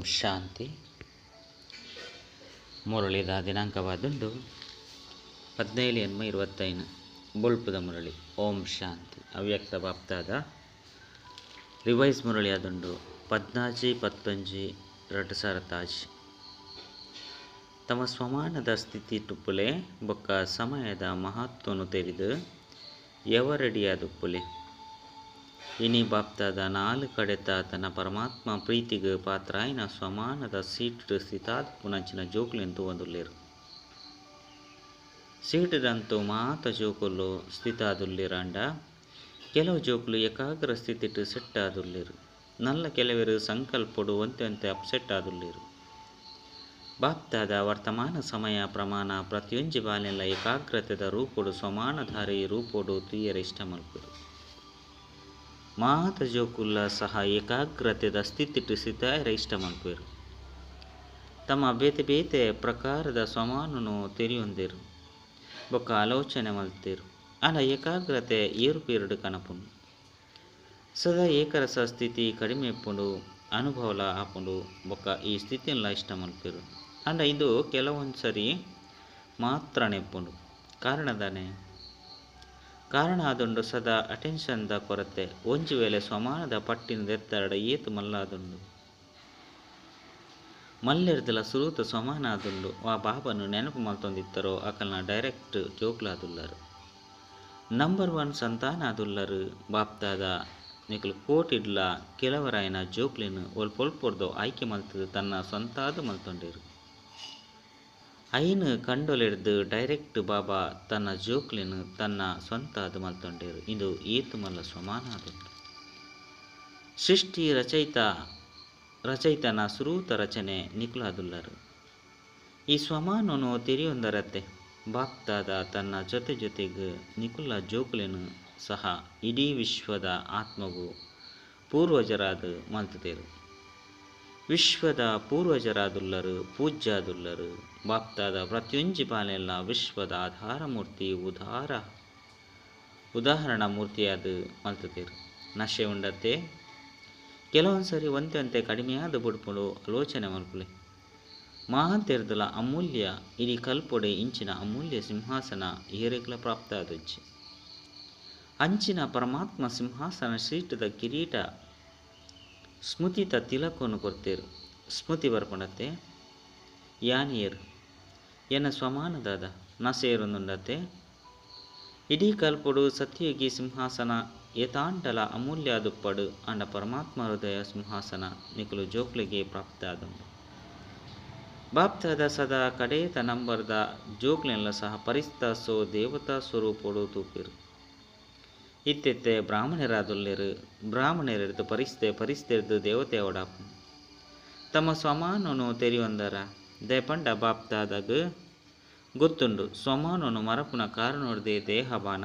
ಓಂ ಶಾಂತಿ. ಮುರಳಿದ ದಿನಾಂಕವಾದುಂಡು 17/8/25 ಬೊಳ್ಪುದ ಮುರಳಿ. ಓಂ ಶಾಂತಿ. ಅವ್ಯಕ್ತ ಬಾಪ್ತಾದ ರಿವೈಸ್ ಮುರಳಿ ಆದುಂಡು 14/19/2000. ತಮ್ಮ ಸ್ವಮಾನದ ಸ್ಥಿತಿ ಟುಪ್ಪುಲೆ ಬೊಕ್ಕ ಸಮಯದ ಮಹತ್ವನು ತೆರಿದು ಎವರಡಿಯಾದುಪ್ಪುಲೆ. ಇನಿ ಬಾಪ್ತಾದ ನಾಲು ಕಡೆತ ತನ್ನ ಪರಮಾತ್ಮ ಪ್ರೀತಿಗೆ ಪಾತ್ರಾಯಿನ ಸ್ವಮಾನದ ಸೀಟ್ ಸ್ಥಿತಾದ ಪುನಂಚಿನ ಜೋಕುಲೆಂತು ಒಂದುಲ್ಲೇರು. ಸೀಟದಂತೂ ಮಾತ ಜೋಕುಲು ಸ್ಥಿತಾದುಲ್ಲೇರಾಂಡ ಕೆಲವು ಜೋಕುಲು ಏಕಾಗ್ರ ಸ್ಥಿತಿಟ್ಟು ಸೆಟ್ ಆದುಲ್ಲೇರು. ನಲ್ಲ ಕೆಲವರು ಸಂಕಲ್ಪಡು ಒಂತೆ ಒಂತೆ ಅಪ್ಸೆಟ್ ಆದುಲ್ಲೇರು. ಬಾಪ್ತಾದ ವರ್ತಮಾನ ಸಮಯ ಪ್ರಮಾಣ ಪ್ರತಿಯೊಂಜಿ ಬಾಲೆಲ್ಲ ಏಕಾಗ್ರತೆದ ರೂಪೋಡು ಸಮಾನಧಾರಿ ರೂಪೋಡು ತುಯ್ಯರ ಇಷ್ಟ ಮಲ್ಪುರು. ಮಾತ ಜೋಕುಲ್ಲ ಸಹ ಏಕಾಗ್ರತೆದ ಸ್ಥಿತಿಟ್ಟು ಸ್ಥಿತಾಯರ ಇಷ್ಟ ಮಲ್ಪೇರು. ತಮ್ಮ ಬೇತೆ ಬೇತೆ ಪ್ರಕಾರದ ಸಮಾನನು ತೆರಿಯೊಂದಿರು ಬೊಕ್ಕ ಆಲೋಚನೆ ಮಲ್ತೇರು. ಆಂಡ ಏಕಾಗ್ರತೆ ಏರುಪೇರುಡು ಕನಪುಂಡು. ಸದಾ ಏಕರಸ ಸ್ಥಿತಿ ಕಡಿಮೆ ಇಪ್ಪುಂಡು ಅನುಭವಲ ಆಪುಂಡು ಬೊಕ್ಕ ಈ ಸ್ಥಿತಿಯಲ್ಲ ಇಷ್ಟ ಮಲ್ಪೇರು. ಆಂಡ ಇದು ಕೆಲವೊಂದು ಸರಿ ಮಾತ್ರ ನೆಪ್ಪುಂಡು. ಕಾರಣದಾನೆ ಕಾರಣ ಆದುಂಡು ಸದಾ ಅಟೆನ್ಷನ್ದ ಕೊರತೆ. ಒಂಜಿ ವೇಳೆ ಸಮಾನದ ಪಟ್ಟಿನ ದೆತ್ತರಡ ಏತು ಮಲ್ಲಾದುಂಡು ಮಲ್ಲೆರ್ದಲ ಸುರೂತ ಸಮಾನ ಆದುಂಡು. ಆ ಬಾಬನು ನೆನಪು ಮಲ್ತೊಂದಿತ್ತರೋ ಅಕಲ್ನ ಡೈರೆಕ್ಟ್ ಜೋಕ್ಲಾದುಲ್ಲರು. ನಂಬರ್ 1 ಸಂತಾನ ಆದುಲ್ಲರು. ಬಾಪ್ತಾದ ನಿಕಲು ಕೋಟಿಡ್ಲ ಕೆಲವರಾಯನ ಜೋಕ್ಲಿನ ಒಲ್ಪೊಲ್ಪೊರ್ದು ಆಯ್ಕೆ ಮಲ್ತದು ತನ್ನ ಸ್ವಂತಾದು ಮಲ್ತೊಂಡೇರು. ಐನು ಕಂಡೊಲೆಡ್ದು ಡೈರೆಕ್ಟ್ ಬಾಬಾ ತನ್ನ ಜೋಕ್ಲಿನ ತನ್ನ ಸ್ವಂತ ಅದು ಮಲ್ತೊಂಡೇರು. ಇದು ಏತು ಮಲ್ಲ ಸಮಾನ ಆದುಂಡು. ಸೃಷ್ಟಿ ರಚಯಿತನ ಸುರೂತ ರಚನೆ ನಿಕುಲಾದುಲ್ಲರು. ಈ ಸ್ವಮಾನನು ತೆರೆಯೊಂದರತ್ತೆ ಬಾಪ್ತಾದ ತನ್ನ ಜೊತೆ ಜೊತೆಗೆ ನಿಕುಲ ಜೋಕುಲಿನ ಸಹ ಇಡೀ ವಿಶ್ವದ ಆತ್ಮಗೂ ಪೂರ್ವಜರಾದ ಮಲ್ತದೇರು. ವಿಶ್ವದ ಪೂರ್ವಜರಾದುಲ್ಲರು ಪೂಜ್ಯಾದುಲ್ಲರು. ಬಾಪ್ತಾದ ಪ್ರತಿಯೊಂಜಿ ಬಾಲೆಲ್ಲ ವಿಶ್ವದ ಆಧಾರಮೂರ್ತಿ ಉದಾಹರಣಾ ಮೂರ್ತಿಯಾದ ಮಲ್ತದೇರು. ನಶೆ ಉಂಡತ್ತೆ ಕೆಲವೊಂದು ಸರಿ ಒಂತೆ ಒಂತೆ ಕಡಿಮೆಯಾದ ಬುಡ್ಪುಡು ಆಲೋಚನೆ ಮಲ್ಪುಲೆ. ಮಹಾಂತೆರ್ದಲ ಅಮೂಲ್ಯ ಇಡೀ ಕಲ್ಪೊಡೆ ಇಂಚಿನ ಅಮೂಲ್ಯ ಸಿಂಹಾಸನ ಏರೆಗ್ಲ ಪ್ರಾಪ್ತ ಆದೊಜ್ಜಿ. ಅಂಚಿನ ಪರಮಾತ್ಮ ಸಿಂಹಾಸನ ಸೀಟದ ಕಿರೀಟ ಸ್ಮೃತಿತ ತಿಲಕವನ್ನು ಕೊರ್ತೇರು. ಸ್ಮೃತಿ ಬರ್ಪಣತ್ತೆ ಯಾನಿಯರು ಎನ್ನ ಸ್ವಮಾನದಾದ ನಸೇರೊಂದುಂಡತ್ತೆ. ಇಡೀ ಕಲ್ಪೊಡು ಸತ್ಯಯುಗಿ ಸಿಂಹಾಸನ ಏತಾಂಡಲ ಅಮೂಲ್ಯ ದುಪ್ಪಡು ಅಂಡ ಪರಮಾತ್ಮ ಹೃದಯ ಸಿಂಹಾಸನ ನಿಕುಲು ಜೋಕ್ಲಿಗೆ ಪ್ರಾಪ್ತ ಆದುಂಡು. ಬಾಪ್ತಾದ ಸದಾ ಕಡೇತ ನಂಬರ್ದ ಜೋಕ್ಲೆಲ್ಲ ಸಹ ಪರಿಸ್ತ ಸೋ ದೇವತಾ ಸ್ವರೂಪೊಡು ತೂಪಿರು. ಇತ್ತೆತ್ತೆ ಬ್ರಾಹ್ಮಣರಾದುಲ್ಲೇರು. ಬ್ರಾಹ್ಮಣರಿರ್ದು ಪರಿಸ್ತೆ ಪರಿಸ್ತೆರ್ದು ದೇವತೆ ಒಡಾಪು ತಮ್ಮ ಸ್ವಮಾನನು ತೆರಿಯೊಂದರ ದಯಪಂಡ ಬಾಪ್ತಾದಾಗ ಗೊತ್ತುಂಡು. ಸ್ವಮಾನನು ಮರಪುನ ಕಾರಣೋಡ್ದೆ ದೇಹಬಾನ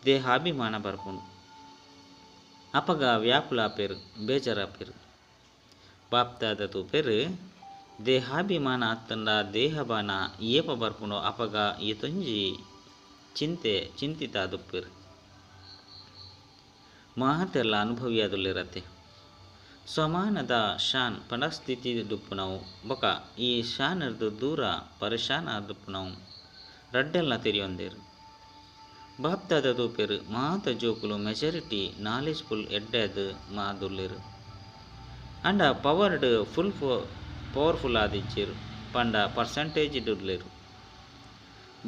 ದೇಹಾಭಿಮಾನ ಬರ್ಪುಂಡು. ಅಪಗ ವ್ಯಾಕುಲಾಪೇರು ಬೇಜಾರಾಪೇರು. ಬಾಪ್ತಾದ ತೂಪೇರು ದೇಹಾಭಿಮಾನ ಅತ್ತಂಡ ದೇಹಬಾನ ಏಪ ಬರ್ಪುಂಡು ಅಪಗ ಏತೊಂಜಿ ಚಿಂತೆ ಚಿಂತಿತ ದುಪ್ಪೇರು. ಮಹತ್ತೆಲ್ಲ ಅನುಭವಿಯಾದುಲ್ಲಿರತ್ತೆ. ಸಮಾನದ ಶಾನ್ ಪಣಸ್ಥಿತಿ ದುಪ್ಪುನವು ಬೊಕ ಈ ಶಾನರ್ದು ದೂರ ಪರೇಶಾನ ದುಪ್ಪುನವು ರಡ್ಡೆಲ್ಲ ತೆರಿಯೊಂದೇರು. ಬಾಪ್ತಾದ ತೂಪೇರು ಮಾತ ಜೋಕುಲು ಮೆಜಾರಿಟಿ ನಾಲೆಜ್ಫುಲ್ ಎಡ್ಡೆದು ಮಾದುಲ್ಲೇರು. ಅಂಡ ಪವರ್ಡ್ ಫುಲ್ ಪವರ್ಫುಲ್ ಆದಿಜ್ಜೇರು ಪಂಡ ಪರ್ಸೆಂಟೇಜ್ ದುಡ್ಲೇರು.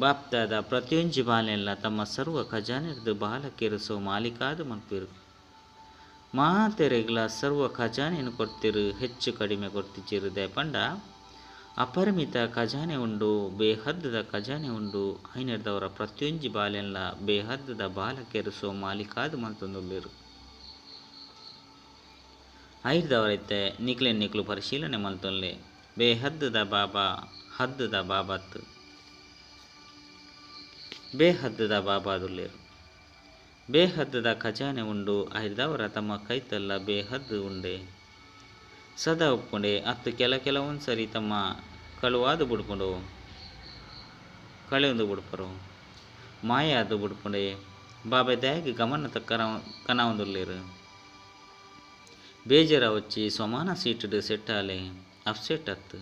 ಬಾಪ್ತಾದ ಪ್ರತಿಯೊಂಜಿ ಬಾಲೆಲ್ಲ ತಮ್ಮ ಸರ್ವ ಖಜಾನೆರ್ದು ಬಾಲಕೆರಸೋ ಮಾಲೀಕಾದು ಮನ್ಪೇರು. ಮಾತೆರೆಗ್ಲ ಸರ್ವ ಖಜಾನೆಯನ್ನು ಕೊಡ್ತಿರು ಹೆಚ್ಚು ಕಡಿಮೆ ಕೊಡ್ತಿಚ್ಚಿರು. ದಯಪಂಡ ಅಪರಿಮಿತ ಖಜಾನೆ ಉಂಡು ಬೇಹದ್ದದ ಖಜಾನೆ ಉಂಡು. ಐನೆರ್ದವರ ಪ್ರತಿಯೊಂಜಿ ಬಾಲೆಲ್ಲ ಬೇಹದ್ದದ ಬಾಲಕೆರಸೋ ಮಾಲೀಕಾದು ಮಲ್ತೊಂದುಲ್ಲೇರು. ಐರ್ದವರೈತೆ ನಿಕ್ಲೆ ನಿಕ್ಲು ಪರಿಶೀಲನೆ ಮಲ್ತೊಲ್ಲೆ. ಬೇಹದ್ದದ ಬಾಬಾ ಹದ್ದದ ಬಾಬಾತ್ ಬೇಹದ್ದದ ಬಾಬಾದುಲ್ಲೇರು. ಬೇಹದ್ದದ ಖಜಾನೆ ಉಂಡು. ಐರ್ದವರ ತಮ್ಮ ಕೈತಲ್ಲ ಬೇಹದ್ದು ಉಂಡೆ ಸದಾ ಉಪ್ಪುಂಡೆ. ಅತ್ತು ಕೆಲ ಕೆಲವೊಂದು ಸರಿ ತಮ್ಮ ಕಳುವಾದು ಬುಡ್ಪುಂಡು ಕಳೆಯೊಂದು ಬುಡ್ಪರು ಮಾಯಾದು ಬುಡ್ಪುಂಡೆ. ಬಾಬೆ ದಾಗಿ ಗಮನ ಕನವೊಂದುಲ್ಲೇರು. ಬೇಜಾರಾವಚ್ಚಿ ಸಮಾನ ಸೀಟುಡು ಸೆಟ್ಟಾಲೆ ಅಪ್ಸೆಟ್ ಅತ್ತು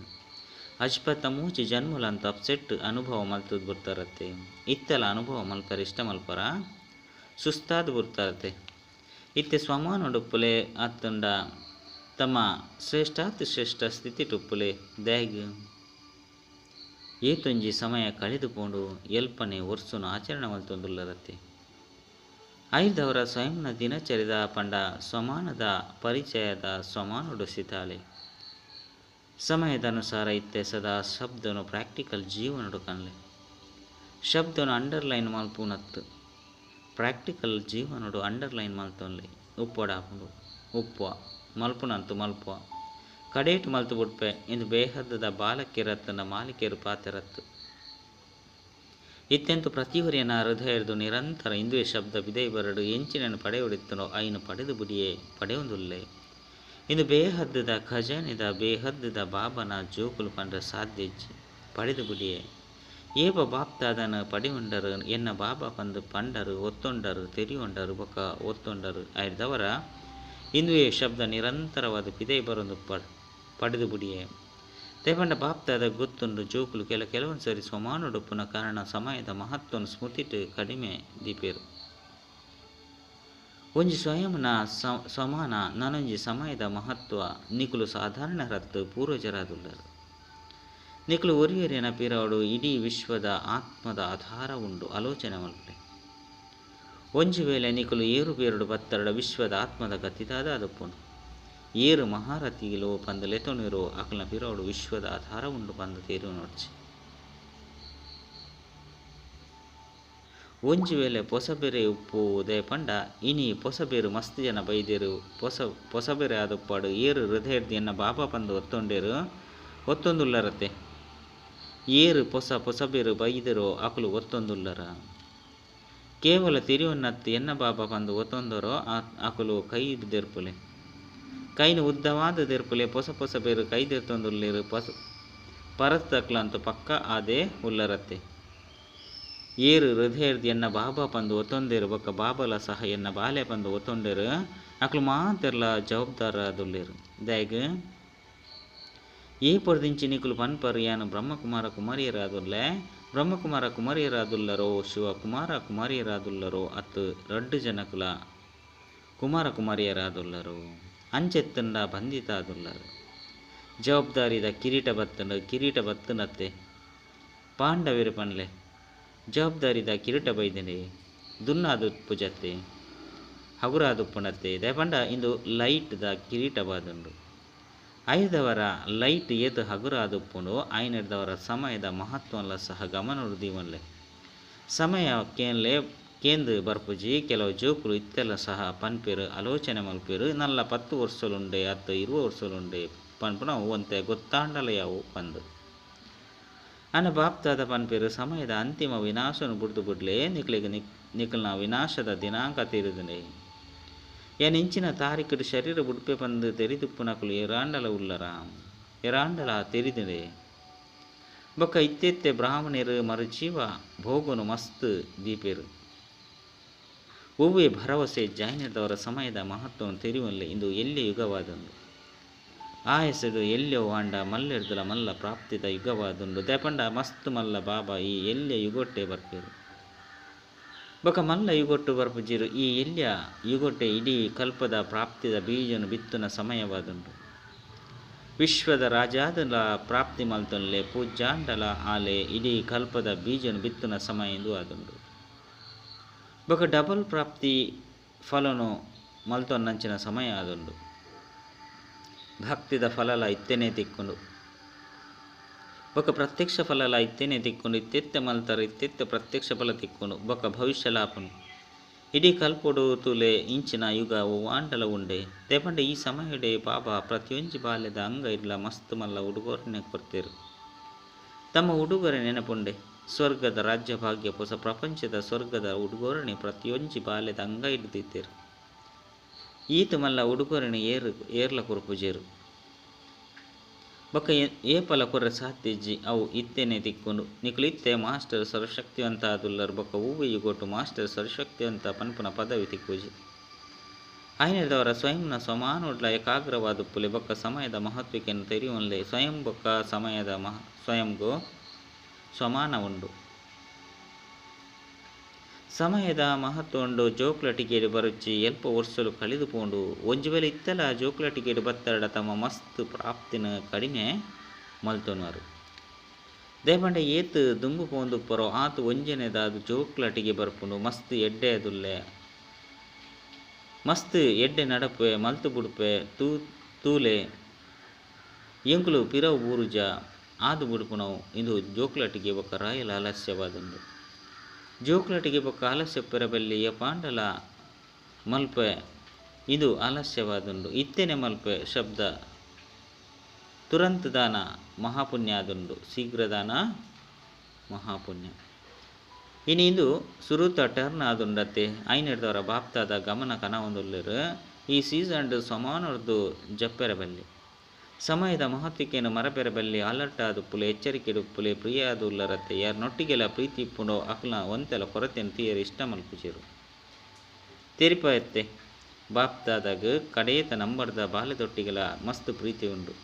ಅಜ್ಪತ್ತ ಮೂಜಿ ಜನ್ಮಲಂತ ಅಪ್ಸೆಟ್ ಅನುಭವ ಮಲ್ತದ ಬರ್ತಾರತ್ತೆ ಇತ್ತೆಲ ಅನುಭವ ಮಲ್ಪರ ಇಷ್ಟ ಮಲ್ಪರ ಸುಸ್ತಾದ ಬರ್ತಾರತ್ತೆ ಇತ್ತೆ ಸ್ವಮಾನೊಡುಪ್ಪುಲೆ ಅತ್ತಂಡ ತಮ್ಮ ಶ್ರೇಷ್ಠಾತಿ ಶ್ರೇಷ್ಠ ಸ್ಥಿತಿ ಟುಪ್ಪುಲೆ ದ್ಯಾಗ್ ಏತೊಂಜಿ ಸಮಯ ಕಳೆದುಕೊಂಡು ಎಲ್ಪನೆ ವರ್ಷನು ಆಚರಣೆ ಮಲ್ತೊಂದುಲ್ಲರತ್ತೆ ಐದವರ ಸ್ವಯಂನ ದಿನಚರಿದ ಪಂಡ ಸ್ವಮಾನದ ಪರಿಚಯದ ಸ್ವಮಾನೊಡು ಸಿತಾಲೆ ಸಮಯದ ಅನುಸಾರ ಇತ್ತೆ ಸದಾ ಶಬ್ದನು ಪ್ರಾಕ್ಟಿಕಲ್ ಜೀವನಡು ಕನ್ಲೆ ಶಬ್ದನು ಅಂಡರ್ಲೈನ್ ಮಲ್ಪುನತ್ತು ಪ್ರಾಕ್ಟಿಕಲ್ ಜೀವನಡು ಅಂಡರ್ಲೈನ್ ಮಲ್ತೊನ್ಲೆ ಉಪ್ಪೊಡಾಪುಂಡು ಉಪ್ಪು ಮಲ್ಪುನಂತು ಮಲ್ಪುವ ಕಡೇಟು ಮಲ್ತು ಬುಡ್ಪೆ ಇಂದು ಬೇಹದ್ದದ ಬಾಲಕಿರತ್ತನ ಮಾಲಿಕೆಯರು ಪಾತೆರತ್ತು ಇತ್ತೆಂತು ಪ್ರತಿಯೊರಿಯನ ಹೃದಯದು ನಿರಂತರ ಇಂದುವೆ ಶಬ್ದ ಬಿದೈ ಬರಡು ಎಂಚಿನನ್ನು ಪಡೆಯುಡಿತ್ತನೋ ಐನು ಪಡೆದು ಬುಡಿಯೇ ಪಡೆಯುವುದುಲ್ಲೆ ಇಂದು ಬೇಹದ್ದದ ಖಜಾನಿದ ಬೇಹದ್ದದ ಬಾಬನ ಜೋಕುಲು ಪಂಡ್ರೆ ಸಾಧ್ಯ ಇಜ್ಜಿ ಪಡೆದು ಬುಡಿಯೇ ಏಪ ಬಾಪ್ತಾದನ ಪಡೆಯುಂಡರು ಎನ್ನ ಬಾಬಾ ಪಂದು ಪಂಡರು ಒತ್ತೊಂಡರು ತೆರಿಯೊಂಡರು ಬೊಕ ಒತ್ತೊಂಡರು ಆಯ್ದವರ ಇಂದುವೆ ಶಬ್ದ ನಿರಂತರವಾದ ಪಿದೈ ಬರೊಂದು ಪಡೆದು ಬುಡಿಯೇ ತೇಪಂಡ ಬಾಪ್ತಾದ ಗೊತ್ತುಂಡು ಜೋಕುಲು ಕೆಲವೊಂದು ಸರಿ ಸಮಾನುಡುಪ್ಪುನ ಕಾರಣ ಸಮಯದ ಮಹತ್ವನು ಸ್ಮೃತಿಟ್ ಕಡಿಮೆ ದೀಪೇರು ಒಂಜಿ ಸ್ವಯಂನ ಸಮಾನ ನಾನೊಂಜಿ ಸಮಯದ ಮಹತ್ವ ನಿಕುಲು ಸಾಧಾರಣ ರತ್ತು ಪೂರ್ವಜರಾದುಲ್ಲರು ನಿಕುಲು ಒರಿಯರಿನ ಪಿರವಡು ಇಡೀ ವಿಶ್ವದ ಆತ್ಮದ ಆಧಾರ ಉಂಡು ಆಲೋಚನೆ ಮಲ್ಪೆ ಒಂಜಿ ವೇಳೆ ನಿಕುಲು ಏರು ಬೇರುಡು ಬತ್ತರಡ ವಿಶ್ವದ ಆತ್ಮದ ಗತಿದಾದ ಅದಪ್ಪುಂಡು ಏರು ಮಹಾರಥಿಲೋ ಪಂದು ಲೆತೊನಿರೋ ಅಕಲ್ನ ಪಿರವಡು ವಿಶ್ವದ ಆಧಾರ ಉಂಡು ಪಂದು ತೇರು ನೋಡ್ಚಿ ಒಂಜಿ ವೇಳೆ ಪೊಸಬೆರೆ ಉಪ್ಪು ಉದಯ ಪಂಡ ಇನಿ ಪೊಸಬೇರು ಮಸ್ತ್ ಜನ ಬೈದೇರು ಪೊಸಬೆರೆ ಆದಪ್ಪಾಡು ಏರು ಹೃದಯದ ಎನ್ನ ಬಾಬಾ ಪಂದು ಒತ್ತೊಂಡೇರು ಒತ್ತೊಂದುಲ್ಲರತ್ತೆ ಏರು ಪೊಸಬೇರು ಬೈದಿರೋ ಅಕಲು ಒತ್ತೊಂದುಲ್ಲರ ಕೇವಲ ತಿರಿಯೊನ್ನತ್ತು ಎನ್ನ ಬಾಬಾ ಪಂದು ಒತ್ತೊಂದರೋ ಅಕಲು ಕೈ ದೆರ್ಪುಲೆ ಕೈನ ಉದ್ದವಾದ ದೆರ್ಪುಲೆ ಪೊಸ ಪೊಸಬೇರು ಕೈ ದೆರ್ತೊಂದುಲ್ಲೇರು ಪೊಸ ಪರತ್ತಕ್ಲಂತು ಪಕ್ಕ ಆದೇ ಉಲ್ಲರತ್ತೆ ಏರು ಹೃದಯದ ಎನ್ನ ಬಾಬಾ ಪಂದು ಒತ್ತೊಂದೇರು ಬೊಕ್ಕ ಬಾಬಲ ಸಹ ಎನ್ನ ಬಾಲೆ ಪಂದು ಒತ್ತೊಂಡೇರು ಅಕ್ಲು ಮಾತೆರ್ಲ ಜವಾಬ್ದಾರದುಲ್ಲೇರು ದಾಯಗ್ ಏ ಪೊರ್ದಿಂಚಿ ನಿಕುಲು ಪನ್ಪರು ಯಾನು ಬ್ರಹ್ಮಕುಮಾರ ಕುಮಾರಿಯರಾದುಲ್ಲೆ ಬ್ರಹ್ಮಕುಮಾರ ಕುಮಾರಿಯರಾದುಲ್ಲರೋ ಶಿವಕುಮಾರ ಕುಮಾರಿಯರಾದುಲ್ಲರೋ ಅತ್ತು ರಡ್ಡು ಜನಕುಲ ಕುಮಾರ ಕುಮಾರಿಯರಾದುಲ್ಲರು ಅಂಚೆತ್ತಂಡ ಬಂಧಿತಾದುಲ್ಲರು ಜವಾಬ್ದಾರಿದ ಕಿರೀಟ ಬತ್ತಂಡು ಕಿರೀಟ ಬತ್ತನತ್ತೆ ಪಾಂಡವಿರು ಪನ್ಲೆ ಜವಾಬ್ದಾರಿದ ಕಿರೀಟ ಬೈದನೆ ದುನ್ನಾದು ಪುಜತ್ತೆ ಹಗುರಾದು ಪುಣತ್ತೆ ದಯಪಂಡ ಇಂದು ಲೈಟ್ದ ಕಿರೀಟ ಬಾದುಂಡು ಐದವರ ಲೈಟ್ ಏತು ಹಗುರಾದುಪ್ಪುಂಡು ಐನದವರ ಸಮಯದ ಮಹತ್ವಲ್ಲ ಸಹ ಗಮನ ದೀವನ್ಲೆ ಸಮಯ ಕೇನ್ಲೆ ಕೇಂದ್ರ ಬರ್ಪುಜಿ ಕೆಲವು ಜೋಕುಲು ಇತ್ತೆಲ್ಲ ಸಹ ಪನ್ಪೇರು ಆಲೋಚನೆ ಮಲ್ಪೇರು ನಲ್ಲ 10 ವರ್ಷಲುಂಡೆ ಅತ್ತು 20 ವರ್ಷಲುಂಡೆ ಪನ್ಪುನ ಒಂತೆ ಗೊತ್ತಾಂಡಲ ಯಾವು ಪಂದು ಅನ ಬಾಪ್ತಾದ ಪನ್ಪೇರು ಸಮಯದ ಅಂತಿಮ ವಿನಾಶನು ಬುಡ್ದು ಬುಡ್ಲೆ ನಿಕ್ಲಿಗೆ ನಿಕಲ್ನ ವಿನಾಶದ ದಿನಾಂಕ ತೀರಿದನೆ ಏನ್ ಇಂಚಿನ ತಾರೀಕು ಶರೀರ ಬುಡ್ಪೆ ಪಂದು ತೆರಿದುಪ್ಪುನಕುಲು ಎರಾಂಡಲ ಉಲ್ಲರ ಎರಾಂಡಲ ತೆರಿದಿದೆ ಬೊಕ್ಕ ಇತ್ತೆತ್ತೆ ಬ್ರಾಹ್ಮಣರು ಮರುಜೀವ ಭೋಗನು ಮಸ್ತ್ ದೀಪೇರು ಒವ್ವೇ ಭರವಸೆ ಜಾಯಿನದವರ ಸಮಯದ ಮಹತ್ವವನ್ನು ತೆರಿಯುವಲ್ಲಿ ಇಂದು ಎಲ್ಲಿ ಯುಗವಾದಂದು ಆಯಸೆದು ಎಲ್ಲೋ ವಾಂಡ ಮಲ್ಲೆರ್ದುಲ ಮಲ್ಲ ಪ್ರಾಪ್ತಿದ ಯುಗವಾದುಂಡು ದೇಪಂಡ ಮಸ್ತ್ ಮಲ್ಲ ಬಾಬಾ ಈ ಎಲ್ಲಿಯ ಯುಗೊಟ್ಟೆ ಬರ್ಪೇರು ಬೊಕ ಮಲ್ಲ ಯುಗೊಟ್ಟು ಬರ್ಪುಜಿರು ಈ ಎಲ್ಲಿಯ ಯುಗೊಟ್ಟೆ ಇಡೀ ಕಲ್ಪದ ಪ್ರಾಪ್ತಿದ ಬೀಜನು ಬಿತ್ತುನ ಸಮಯವಾದುಂಡು ವಿಶ್ವದ ರಾಜಾದಲ ಪ್ರಾಪ್ತಿ ಮಲ್ತೊನ್ಲೆ ಪೂಜಾಂಡಲ ಆಲೆ ಇಡೀ ಕಲ್ಪದ ಬೀಜನು ಬಿತ್ತುನ ಸಮಯ ಎಂದು ಆದುಂಡು ಬೊಕ ಡಬಲ್ ಪ್ರಾಪ್ತಿ ಫಲನು ಮಲ್ತೊನ್ನಂಚಿನ ಸಮಯ ಆದುಂಡು ಭಕ್ತಿದ ಫಲಲ ಇತ್ತೇನೆ ತಿಕ್ಕೊಂಡು ಬೊಕ ಪ್ರತ್ಯಕ್ಷ ಫಲಲ ಇತ್ತೇನೆ ತಿಕ್ಕೊಂಡು ಇತ್ತೆತ್ತೆ ಮಲ್ತರ ಇತ್ತೆತ್ತೆ ಪ್ರತ್ಯಕ್ಷ ಫಲ ತಿಕ್ಕೊಂಡು ಬೊಕ ಭವಿಷ್ಯ ಲಾಪನು ಇಡೀ ಕಲ್ಪೊಡು ತುಲೆ ಇಂಚಿನ ಯುಗ ವಾಂಡಲ ಉಂಡೆ ದೇಪಂಡೆ ಈ ಸಮಯಡೆ ಬಾಬಾ ಪ್ರತಿಯೊಂಜಿ ಬಾಲ್ಯದ ಅಂಗ ಇಡ್ಲ ಮಸ್ತ್ ಮಲ್ಲ ಉಡುಗೊರೆನೆ ಕೊಡ್ತೇರು ತಮ್ಮ ಉಡುಗೊರೆ ನೆನಪುಂಡೆ ಸ್ವರ್ಗದ ರಾಜ್ಯ ಭಾಗ್ಯ ಹೊಸ ಪ್ರಪಂಚದ ಸ್ವರ್ಗದ ಉಡುಗೊರಣೆ ಪ್ರತಿಯೊಂಜಿ ಬಾಲ್ಯದ ಅಂಗ ಹಿಡಿದಿತ್ತೇರು ಈತ ಮಲ್ಲ ಉಡುಗೊರಣೆ ಏರ್ಲ ಕೊರ್ಪುಜೇರು ಬೊಕ್ಕ ಏಪಲ ಕೊರ್ರೆ ಸಾಧ್ಯಜ್ಜಿ ಅವು ಇತ್ತೇನೆ ತಿಕ್ಕೊಂಡು ನಿಕುಲು ಇತ್ತೆ ಮಾಸ್ಟರ್ ಸರ್ವಶಕ್ತಿವಂತ ಆದುಲ್ಲರ್ ಬೊಕ್ಕ ಹೂವೆ ಯುಗೊಟ್ಟು ಮಾಸ್ಟರ್ ಸರ್ವಶಕ್ತಿವಂತ ಪನ್ಪುನ ಪದವಿ ತಿಕ್ಕುಜಿ. ಆಯ್ನೆದವರ ಸ್ವಯಂನ ಸಮಾನೋಡ್ಲ ಏಕಾಗ್ರವಾದುಪ್ಪುಲೆ ಬೊಕ್ಕ ಸಮಯದ ಮಹತ್ವಕ್ಕೆ ತೆರಿಯುವನ್ಲೆ ಸ್ವಯಂ ಬೊಕ್ಕ ಸಮಯದ ಸ್ವಯಂಗೂ ಸಮಾನ ಉಂಡು. ಸಮಯದ ಮಹತ್ವ ಉಂಡು. ಜೋಕ್ಲ ಟಿಕೆಟ್ ಬರುಚಿ ಎಲ್ಪ ವರ್ಷಲು ಕಳೆದು ಪೋಂಡು. ಒಂಜಿ ವೇಳೆ ಇತ್ತಲ ಜೋಕ್ಲ ಟಿಕೆಟ್ ಬತ್ತರಡ ತಮ್ಮ ಮಸ್ತ್ ಪ್ರಾಪ್ತಿನ ಕಡಿಮೆ ಮಲ್ತೊನರು. ದೇಪಂಡ ಏತ್ ದುಂಬು ಪೋಂದುಪ್ಪರೋ ಆತು ಒಂಜನೆದಾದ ಜೋಕ್ಲಟಿಗೆ ಬರ್ಪುಂಡು. ಮಸ್ತ್ ಎಡ್ಡೆ ಅದುಲ್ಲೆ ಮಸ್ತ್ ಎಡ್ಡೆ ನಡಪೆ ಮಲ್ತು ಬುಡುಪೆ ತೂಲೆ ಎಂಕುಲು ಪಿರವು ಬೂರುಜ ಆದು ಬುಡುಪುನವು. ಇದು ಜೋಕ್ಲಟಿಗೆ ಬೊಕ್ಕ ರಾಯಲ್ ಆಲಸ್ಯವಾದುಂಡು. ಜೋಕ್ಲಟಿಗೆ ಬೊಕ್ಕ ಆಲಸ್ಯ ಪೆರಬಲ್ಲಿ ಯಪಾಂಡಲ ಮಲ್ಪೆ ಇದು ಆಲಸ್ಯವಾದುಂಡು. ಇತ್ತೇನೆ ಮಲ್ಪೆ ಶಬ್ದ ತುರಂತ ದಾನ ಮಹಾಪುಣ್ಯ ಆದುಂಡು. ಶೀಘ್ರದಾನ ಮಹಾಪುಣ್ಯ. ಇನ್ನು ಇಂದು ಸುರುತ ಟರ್ನ್ ಆದುಂಡತ್ತೆ. ಐನೆಡ್ದವರ ಬಾಪ್ತಾದ ಗಮನ ಕನವೊಂದುಲ್ಲೆರ್. ಈ ಸೀಸನ್ಡ್ ಸಮಾನರ್ದು ಜಪ್ಪೆರಬಲ್ಲಿ ಸಮಯದ ಮಹತ್ವಕ್ಕೇನು ಮರಪೆರಬಲ್ಲಿ ಅಲರ್ಟ್ ಆದುಪ್ಪುಲೆ ಎಚ್ಚರಿಕೆ ಪ್ರಿಯ ಆದುಲ್ಲರತ್ತೆ. ಯಾರು ನೊಟ್ಟಿಗೆಲ ಪ್ರೀತಿ ಇಪ್ಪುಂಡೋ ಅಕ್ಲ ಒಂತೆಲ ಕೊರತೆಯನ್ನು ತೀಯರು ಇಷ್ಟ ಮಲ್ಪುಜೆರು. ತೆರಿಪಾಯತ್ತೆ ಬಾಪ್ತಾದಾಗ ಕಡೇತ ನಂಬರ್ದ ಬಾಲೆದೊಟ್ಟಿಗೆಲ ಮಸ್ತ್ ಪ್ರೀತಿ ಉಂಡು.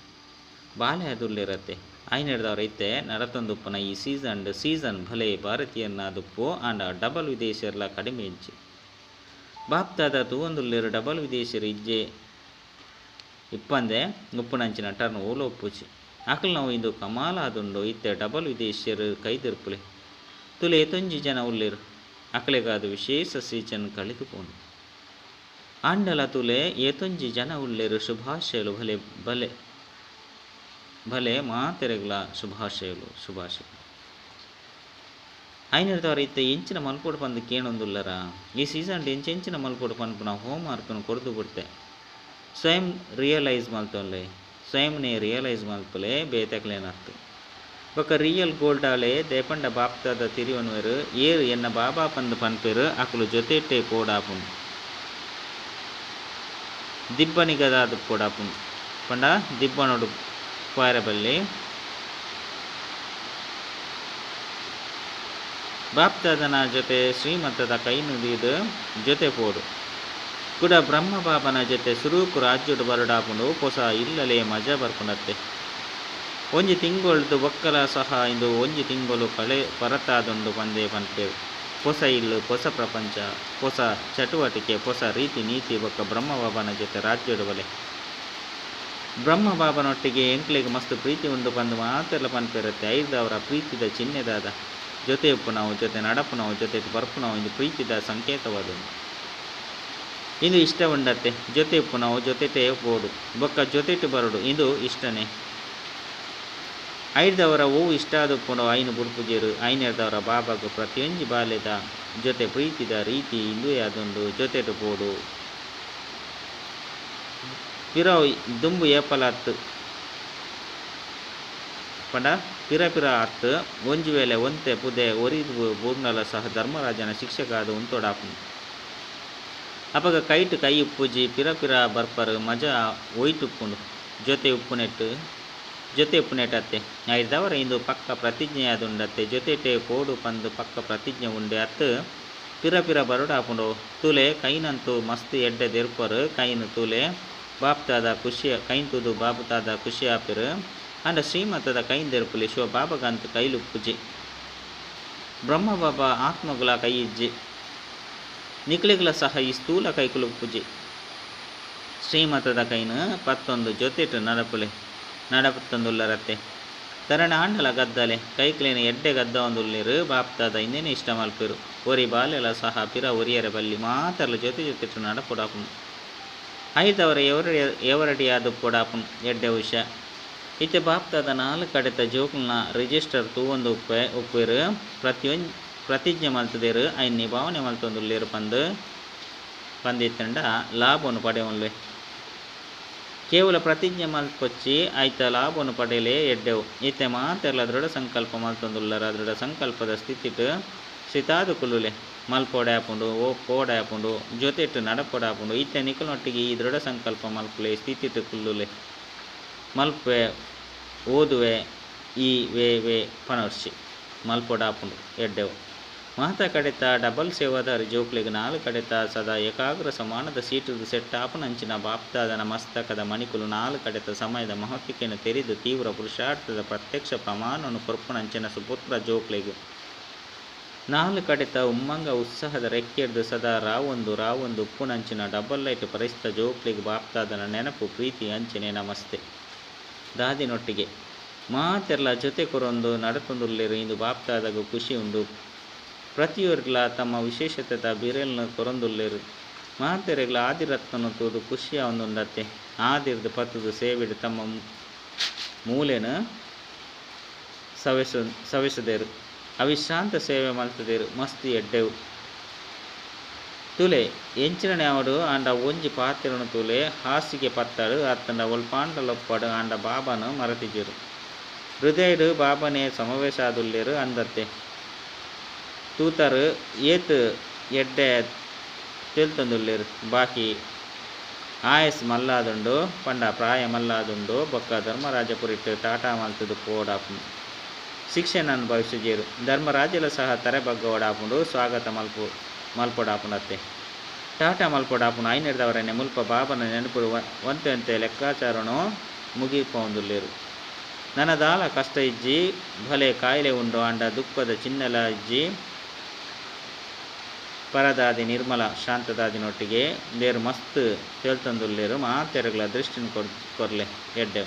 ಬಾಲೆ ಅದುಲ್ಲಿರತ್ತೆ. ಐನೆಡ್ದವರ ಇತ್ತೆ ನಡತೊಂದುಪ್ಪನ ಈ ಸೀಸನ್ ಸೀಸನ್ ಭಲೆ ಭಾರತೀಯನ್ನಾದುಪ್ಪು ಆಂಡ ಡಬಲ್ ವಿದೇಶಿಯರ್ಲ ಕಡಿಮೆ ಇಜ್ಜಿ. ಬಾಪ್ತಾದ ತೂವೊಂದುಲ್ಲೆರು ಡಬಲ್ ವಿದೇಶಿಯರು ಇಜ್ಜೆ ಇಪ್ಪಂದೆ ಉಪ್ಪುನಂಚಿನ ಟರ್ನ್ ಓಲೋ ಉಪ್ಪುಚಿ. ಅಕಲ್ ನಾವು ಇಂದು ಕಮಾಲ ಆದುಂಡು. ಇತ್ತೆ ಡಬಲ್ ವಿದೇಶಿಯರು ಕೈದಿರ್ಪುಲೆ ತುಲೆ ಎತೊಂಜಿ ಜನ ಉಲ್ಲೆರು. ಅಕಲೆಗಾದ ವಿಶೇಷ ಸೀಸನ್ ಕಳೆದು ಪೋಂಡು. ಆಂಡಲ ತುಲೆ ಏತೊಂಜಿ ಜನ ಉಲ್ಲೆರು. ಶುಭಾಶಯಲು ಭಲೆ ಭಲೆ ಭಲೆ ಮಾತೆರೆಗ್ಲ ಶುಭಾಶಯಲು ಶುಭಾಶಯ. ಐನೆಡ್ದವರ ಇತ್ತೆ ಎಂಚಿನ ಮಲ್ಪೊಡು ಪಂದು ಕೇಣೊಂದುಲ್ಲರ. ಈ ಸೀಸನ್ ಎಂಚೆಂಚಿನ ಮಲ್ಪೊಡು ಪನ್ಪುನ ಹೋಮ್ ವರ್ಕ್ನು ಕೊರ್ದು ಬಿಡ್ತೆ. ಸ್ವಯಂ ರಿಯಲೈಸ್ ಮಲ್ತೊನ್ಲೆ ಸ್ವಯಂನೇ ರಿಯಲೈಸ್ ಮಲ್ಪಲೆ ಬೇತೆಕ್ಲೇನರ್ತು. ಬೊಕ್ಕ ರಿಯಲ್ ಗೋಲ್ಡಾಲೆ ದೇಪಂಡ ಬಾಪ್ತಾದ ತಿರಿವನ್ವೆರು ಏರು ಎನ್ನ ಬಾಬಾ ಪಂದು ಪನ್ಪೆರು ಅಕುಲು ಜೊತೆಟೆ ಪೋಡಾಪುಂಡು. ದಿಬ್ಬನಿಗದಾದ ಪೋಡಾಪುಂಡು ಪಂಡ ದಿಬ್ಬನೋಡು ಪೋಯರಬಲ್ಲಿ. ಬಾಪ್ತಾದನ ಜೊತೆ ಶ್ರೀಮಂತದ ಕೈ ನುಡಿದು ಜೊತೆ ಪೋಡು. ಕುಡ ಬ್ರಹ್ಮ ಬಾಬನ ಜೊತೆ ಸುರೂಕು ರಾಜ್ಯಡು ಬರಡಾಪುಂಡು. ಪೊಸ ಇಲ್ಲಲೇ ಮಜಾ ಬರ್ಪುಂಡತ್ತೆ. ಒಂಜಿ ತಿಂಗೊಳ್ದು ಬೊಕ್ಕಲ ಸಹ ಇಂದು ಒಂಜಿ ತಿಂಗಳು ಕಳೆ ಪರತಾದುಂಡು ಪಂದೇ ಪನ್ಪೇರು. ಪೊಸ ಇಲ್ಲು ಪೊಸ ಪ್ರಪಂಚ ಪೊಸ ಚಟುವಟಿಕೆ ಪೊಸ ರೀತಿ ನೀತಿ ಬೊಕ್ಕ ಬ್ರಹ್ಮ ಬಾಬನ ಜೊತೆ ರಾಜ್ಯಡು ಬಲೆ. ಬ್ರಹ್ಮ ಬಾಬನೊಟ್ಟಿಗೆ ಎಂಕ್ಲೆಗ್ ಮಸ್ತ್ ಪ್ರೀತಿ ಉಂಡು ಪಂದು ಮಾತೆರ್ಲ ಪನ್ಪೆರತ್ತೆ. ಐದವರ ಪ್ರೀತಿದ ಚಿಹ್ನೆದಾದ ಜೊತೆ ಉಪ್ಪುನವು ಜೊತೆ ನಡಪುನವು ಜೊತೆ ಬರ್ಪುನವು ಇಂದು ಪ್ರೀತಿದ ಸಂಕೇತವಾದುಂಡು. ಇಂದು ಇಷ್ಟ ಉಂಡತ್ತೆ. ಜೊತೆ ಉಪ್ಪುನವು ಜೊತೆಟೇ ಬೋಡು ಬೊಕ್ಕ ಜೊತೆಟು ಬರಡು ಇಂದು ಇಷ್ಟನೇ. ಐದವರ ಓವು ಇಷ್ಟ ಆದುಪ್ಪುಂಡು ಐನು ಬುಡ್ಪುಜೆರು. ಐನೆರ್ದವರ ಬಾಬಾಗು ಪ್ರತಿಯೊಂಜಿ ಬಾಲ್ಯದ ಜೊತೆ ಪ್ರೀತಿದ ರೀತಿ ಇಂದುವೇ ಆದುಂಡು. ಜೊತೆಟು ಬೋಡು ಪಿರವು ದುಂಬು ಏಪಲ ಅತ್ತು ಪಂಡ ಪಿರ ಪಿರ ಅತ್ತು. ಒಂಜಿ ವೇಳೆ ಒಂತೆ ಪುದೆ ಒರಿದು ಬೂರ್ನಲ ಸಹ ಧರ್ಮರಾಜನ ಶಿಕ್ಷಕ ಅದು ಉಂತೊಡಾಪುಂಡು. ಅಪಗ ಕೈಟ್ ಕೈ ಉಪ್ಪುಜಿ ಪಿರ ಪಿರ ಬರ್ಪರು ಮಜಾ ಒಯ್ಟುಪ್ಪುಂಡು. ಜೊತೆ ಉಪ್ಪುನೆಟ್ಟು ಜೊತೆ ಉಪ್ಪುನೆಟತ್ತೆ. ಐದವರ ಇಂದು ಪಕ್ಕ ಪ್ರತಿಜ್ಞೆ ಆದುಂಡತ್ತೆ. ಜೊತೆಟೆ ಪೋಡು ಪಂದು ಪಕ್ಕ ಪ್ರತಿಜ್ಞೆ ಉಂಡೆ ಅತ್ತು ಪಿರ ಪಿರ ಬರಡಾಪುಂಡು. ತುಲೆ ಕೈನಂತೂ ಮಸ್ತ್ ಎಡ್ಡೆ ದೆರ್ಪರು. ಕೈನು ತೂಲೆ ಬಾಪ್ತಾದ ಖುಷಿಯ ಕೈನ್ ತೂದು ಬಾಬುತಾದ ಖುಷಿ ಆಪಿರು. ಅಂಡ ಶ್ರೀಮಂತದ ಕೈನ್ ದೆರ್ಪುಲೆ ಶಿವ ಬಾಬಗಂತ ಕೈಲುಪ್ಪುಜಿ. ಬ್ರಹ್ಮ ಬಾಬಾ ಆತ್ಮಗುಲ ಕೈ ಇಜ್ಜಿ. ನಿಕ್ಲೆಗ್ಲ ಸಹ ಈ ಸ್ಥೂಲ ಕೈಕುಲುಪ್ಪುಜಿ. ಶ್ರೀಮತದ ಕೈನು ಪತ್ತೊಂದು ಜೊತೆಟು ನಡಪುಲೆ ನಡಪತ್ತೊಂದುಲ್ಲರತ್ತೆ. ತರಣ ಆಂಡಲ ಗದ್ದಲೆ ಕೈಕ್ಲೇನ ಎಡ್ಡೆ ಗದ್ದ ಒಂದುಲ್ಲೆರು. ಬಾಪ್ತಾದ ಇಂದೇನೆ ಇಷ್ಟ ಮಲ್ಪೆರು. ಒರಿ ಬಾಲೆಲ ಸಹ ಪಿರ ಒರಿಯರ ಬಲ್ಲಿ ಮಾತರ್ಲ ಜೊತೆ ಜೊತೆಟು ನಡಪೊಡಾಪುಂಡು. ಐದವರ ಎವರಡಿಯಾದ ಪೊಡಾಪುಂಡು ಎಡ್ಡೆ ವಿಷಯ. ಇತ್ತೆ ಬಾಪ್ತಾದ ನಾಲ್ಕು ಕಡೆತ ಜೋಕುಲ್ನ ರಿಜಿಸ್ಟರ್ ತೂವೊಂದು ಉಪ್ಪೆರು. ಪ್ರತಿಯೊಂಜಿ ಪ್ರತಿಜ್ಞೆ ಮಲ್ತದೇರು ಐನ್ ನಿಭಾವನೆ ಮಲ್ತೊಂದುಲ್ಲೆರು ಪಂದು ಪಂದಿತ್ತಂಡ ಲಾಭವನ್ನು ಪಡೆಯೊನ್ಲೆ. ಕೇವಲ ಪ್ರತಿಜ್ಞೆ ಮಲ್ಪೊಚ್ಚಿ ಐತ ಲಾಭವನ್ನು ಪಡೆಯಲೇ ಎಡ್ಡೆವು. ಇತ್ತೆ ಮಾತೆರ್ಲ ದೃಢ ಸಂಕಲ್ಪ ಮಲ್ತೊಂದುಲ್ಲರ. ದೃಢ ಸಂಕಲ್ಪದ ಸ್ಥಿತಿಟ್ ಸಿತಾದು ಕುಲ್ಲುಲೆ ಮಲ್ಪೊಡೆ ಆಪುಂಡು ಓ ಪೋಡೆ ಆಪುಂಡು ಜೊತೆಟ್ ನಡಪೊಡಾಪುಂಡು. ಇತ್ತೆ ನಿಕುಲ್ನೊಟ್ಟಿಗೆ ಈ ದೃಢ ಸಂಕಲ್ಪ ಮಲ್ಪುಲೆ ಸ್ಥಿತಿಟ್ ಕುಲ್ಲುಲೆ ಮಲ್ಪೆ ಓದುವೆ ಈ ವೇ ವೇ ಪನೊರ್ಚಿ ಮಲ್ಪೊಡಾಪುಂಡು ಎಡ್ಡೆವು. ಮಾತ ಕಡೆತ ಡಬಲ್ ಸೇವಾದಾರಿ ಜೋಕ್ಲೆಗ್ ನಾಲ್ ಕಡೆತ ಸದಾ ಏಕಾಗ್ರ ಸಮಾನದ ಸೀಟುಡು ಸೆಟ್ ಆಪುನಂಚಿನ ಬಾಪ್ದಾದನ ಮಸ್ತಕದ ಮಣಿಕುಲು ನಾಲ್ ಕಡೆತ ಸಮಯದ ಮಹತಿಕೆನ್ ತೆರಿದ್ ತೀವ್ರ ಪುರುಷಾರ್ಥದ ಪ್ರತ್ಯಕ್ಷ ಪ್ರಮಾಣನ್ ಕೊರ್ಪುನಂಚಿನ ಸುಪುತ್ರ ಜೋಕ್ಲೆಗ್ ನಾಲ್ ಕಡೆತ ಉಮ್ಮಂಗ ಉತ್ಸಾಹದ ರೆಕ್ಕೆಡ್ದ್ ಸದಾ ರಾವೊಂದು ರಾವೊಂದು ಉಪ್ಪುನಂಚಿನ ಡಬಲ್ ಲೈಟ್ ಫರಿಷ್ಠ ಜೋಕ್ಲೆಗ್ ಬಾಪ್ದಾದನ ನೆನಪು, ಪ್ರೀತಿ ಅಂಚನೆ ನಮಸ್ತೆ. ದಾದಿನೊಟ್ಟಿಗೆ ಮಾತೆರ್ಲಾ ಜೊತೆ ಕೊರೊಂದು ನಡತೊಂದುಲ್ಲೆರ್ ಇಂದು ಬಾಪ್ದಾದಗ್ ಖುಷಿ ಉಂಡು. ಪ್ರತಿಯೊರಿಲಾ ತಮ್ಮ ವಿಶೇಷತೆದ ಬಿರೆಲ್ನ್ ಕೊರೊಂದುಲ್ಲೆರ್. ಮಾತೆರೆಗ್ಲಾ ಆದಿರತ್ನನ್ ತೂದು ಖುಷಿ ಆವೊಂದುಂಡತ್ತೆ. ಆದಿರ್ದ್ ಪತ್ತುದು ಸೇವೆಡ್ ತಮ್ಮ ಮೂಲೆನ್ ಸವೆಸ ಸವೆಸುದೆರ್. ಅವಿಶ್ರಾಂತ ಸೇವೆ ಮಲ್ತುದೆರ್ ಮಸ್ತ್ ಎಡ್ಡೆವು. ತೂಲೆ ಎಂಚಿನನೆ ಆವಡ್ ಆಂಡ ಒಂಜಿ ಪಾತೆರೊನು ತೂಲೆ ಹಾಸಿಗೆ ಪತ್ತಡ್ ಅತ್ತ್ಂಡ ಒಲ್ಪಾಂಡಲ ಉಪ್ಪಡ್ ಆಂಡ ಬಾಬಾನ್ ಮರತಿಜೆರ್. ಹೃದಯಡ್ ಬಾಬಾನೇ ಸಮಾವೇಶ ಆದುಲ್ಲೆರ್ ಅಂದತ್ತೆ. ತೂತರ್ ಏತ್ ಎಡ್ಡೆ ತೆಲ್ತೊಂದುಲ್ಲೆರ್. ಬಾಕಿ ಆಯಸ್ ಮಲ್ಲಾದುಂಡು ಪಂಡ ಪ್ರಾಯ ಮಲ್ಲಾದುಂಡು ಬೊಕ್ಕ ಧರ್ಮರಾಜಪುರಿಟ್ ಟಾಟಾ ಮಲ್ತುದು ಪೋಡಾಪುಂಡು. ಶಿಕ್ಷೆನ್ ಅನುಭವಿಸುಜೆರ್. ಧರ್ಮರಾಜೆಲ ಸಹ ತರೆ ಬಗ್ಗವೊಡಾಪುಂಡು ಸ್ವಾಗತ ಮಲ್ಪು ಮಲ್ಪೊಡಾಪುಂಡತ್ತೆ. ಟಾಟಾ ಮಲ್ಪೊಡಾಪುಂಡು ಐನೆಡ್ದವರನೆ ಮುಲ್ಪ ಬಾಬನ ನೆನಪುಡು ಒಂತೆ ಒಂತೆ ಲೆಕ್ಕಾಚಾರನು ಮುಗಿಪವೊಂದುಲ್ಲೆರ್. ನನ ದಾಲ ಕಷ್ಟ ಇಜ್ಜಿ ಭಲೆ ಕಾಯಿಲೆ ಉಂಡು ಆಂಡ ದುಃಖದ ಚಿಹ್ನೆಲ ಇಜ್ಜಿ. ಪರದಾದಿ ನಿರ್ಮಲ ಶಾಂತದಾದಿನೊಟ್ಟಿಗೆ ದೇರ್ ಮಸ್ತ್ ತೆಲ್ತೊಂದುಲ್ಲೆರ್ ಮಾತೆರೆಗ್ಲ ದೃಷ್ಟಿನ್ ಕೊರ್ಲೆ ಎಡ್ಡೆ.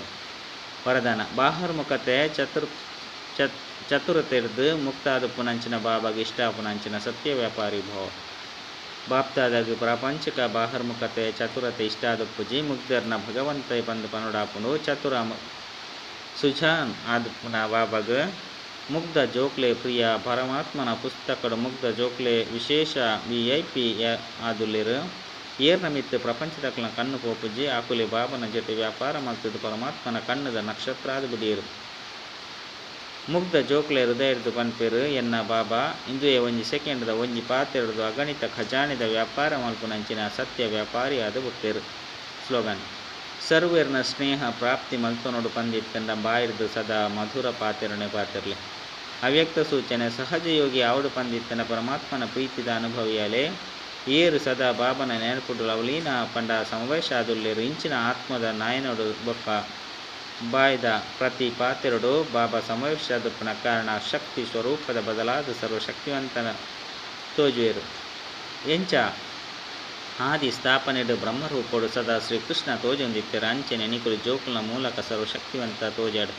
ವರದಾನ ಬಾಹರ್ಮುಖತೆ ಚತುರ್ ಚತುರತೆರ್ದ್ ಮುಕ್ತಾದುಪ್ಪುನಂಚಿನ ಬಾಬಾಗ್ ಇಷ್ಟ ಆಪುನಂಚಿನ ಸತ್ಯ ವ್ಯಾಪಾರಿ ಭವ. ಬಾಪ್ದಾದಾಗ್ ಪ್ರಾಪಂಚಿಕ ಬಾಹರ್ಮುಖತೆ ಚತುರತೆ ಇಷ್ಟ ಆದುಪ್ಪುಜಿ ಮುಗ್ಧೆರ್ನ ಭಗವಂತೆ ಪಂದ್ ಪನೊಡಾಪುಂಡು ಚತುರ ಸುಜಾನ್ ಆದುಪ್ಪುನ ಬಾಬಾಗ್ ಮುಗ್ಧ ಜೋಕ್ಲೆ ಪ್ರಿಯ ಪರಮಾತ್ಮನ ಪುಸ್ತಕಡ್ ಮುಗ್ಧ ಜೋಕ್ಲೆ ವಿಶೇಷ ವಿ.ಐ.ಪಿ ಆದುಲ್ಲೆರ್. ಏರ್ನ ಮಿತ್ತ್ ಪ್ರಪಂಚದಕ್ಲೆನ ಕಣ್ಣು ಪೋಪುಜಿ ಅಕುಲೆ ಬಾಬನ ಜೊತೆ ವ್ಯಾಪಾರ ಮಲ್ತುದು ಪರಮಾತ್ಮನ ಕಣ್ಣುದ ನಕ್ಷತ್ರಾದ್ ಬುಡಿಯೆರ್. ಮುಗ್ಧ ಜೋಕ್ಲೆ ಹೃದಯರ್ದ್ ಪನ್ಪೆರ್ ಎನ್ನ ಬಾಬಾ ಇಂದುವೆ ಒಂಜಿ ಸೆಕೆಂಡ್ ದ ಒಂಜಿ ಪಾತೆರೊಡ್ದು ಅಗಣಿತ ಖಜಾನೆದ ವ್ಯಾಪಾರ ಮಲ್ಪುನಂಚಿನ ಸತ್ಯ ವ್ಯಾಪಾರಿ ಆದ್ ಬುಡ್ತೆರ್. ಸ್ಲೋಗನ್ ಸರ್ವೆರ್ನ ಸ್ನೇಹ ಪ್ರಾಪ್ತಿ ಮಲ್ತೊನೊಡು ಪಂದಿತ್ತುಂಡ ಬಾಯಿರ್ದ್ ಸದಾ ಮಧುರ ಪಾತೆರನೆ ಪಾತೆರ್ಲೆ. ಅವ್ಯಕ್ತ ಸೂಚನೆ ಸಹಜ ಯೋಗಿ ಆವೊಡು ಪಂದಿತ್ತುಂಡ ಪರಮಾತ್ಮನ ಪ್ರೀತಿದ ಅನುಭವಿಯಾಲೆ. ಏರ್ ಸದಾ ಬಾಬನ ನೆನಪುಡು ಲವಲೀನ ಪಂಡ ಸಮಾವೇಶ ಆದುಲ್ಲೆರ್ ಇಂಚಿನ ಆತ್ಮದ ನಯನೊಡು ಬೊಕ್ಕ ಬಾಯ್ದ ಪ್ರತಿ ಪಾತೆರೊಡು ಬಾಬಾ ಸಮಾವೇಶ ಆದುಪ್ಪುನ ಕಾರಣ ಶಕ್ತಿ ಸ್ವರೂಪದ ಬದಲಾದ ಸರ್ವಶಕ್ತಿವಂತನ ತೋಜುವೆರ್. ಎಂಚ ಆದಿ ಸ್ಥಾಪನೆಡ್ ಬ್ರಹ್ಮರೂಪೊಡು ಸದಾ ಶ್ರೀಕೃಷ್ಣ ತೋಜೊಂದಿತ್ತೆರ್ ಅಂಚನೆ ನಿಕುಲು ಜೋಕುಲ್ನ ಮೂಲಕ ಸರ್ವಶಕ್ತಿವಂತ ತೋಜಾಡ್.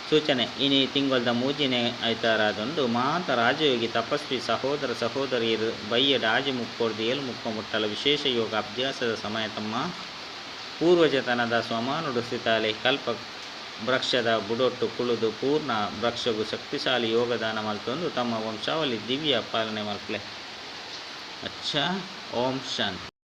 ಸೂಚನೆ ಇನಿ ತಿಂಗೊಲ್ದ ಮೂಜಿನೇ ಐತಾರಾದುಂಡು ಮಾತ ರಾಜಯೋಗಿ ತಪಸ್ವಿ ಸಹೋದರ ಸಹೋದರಿಯರು ಬಯ್ಯಡ್ 6:30ರ್ದು 7:30 ಮುಟ್ಟಲ ವಿಶೇಷ ಯೋಗ ಅಭ್ಯಾಸದ ಸಮಯ ತಮ್ಮ ಪೂರ್ವಜತನದ ಸ್ವಮಾನೊಡು ಸ್ಥಿತಾಲೆ ಕಲ್ಪ ವೃಕ್ಷದ ಬುಡೊಟ್ಟು ಕುಳುದು ಪೂರ್ಣ ವೃಕ್ಷಗು ಶಕ್ತಿಶಾಲಿ ಯೋಗದಾನ ಮಲ್ತೊಂದು ತಮ್ಮ ವಂಶಾವಳಿ ದಿವ್ಯ ಪಾಲನೆ ಮಲ್ಪಲೆ. ಅಚ್ಚಾ ಓಂ ಶಾಂತಿ.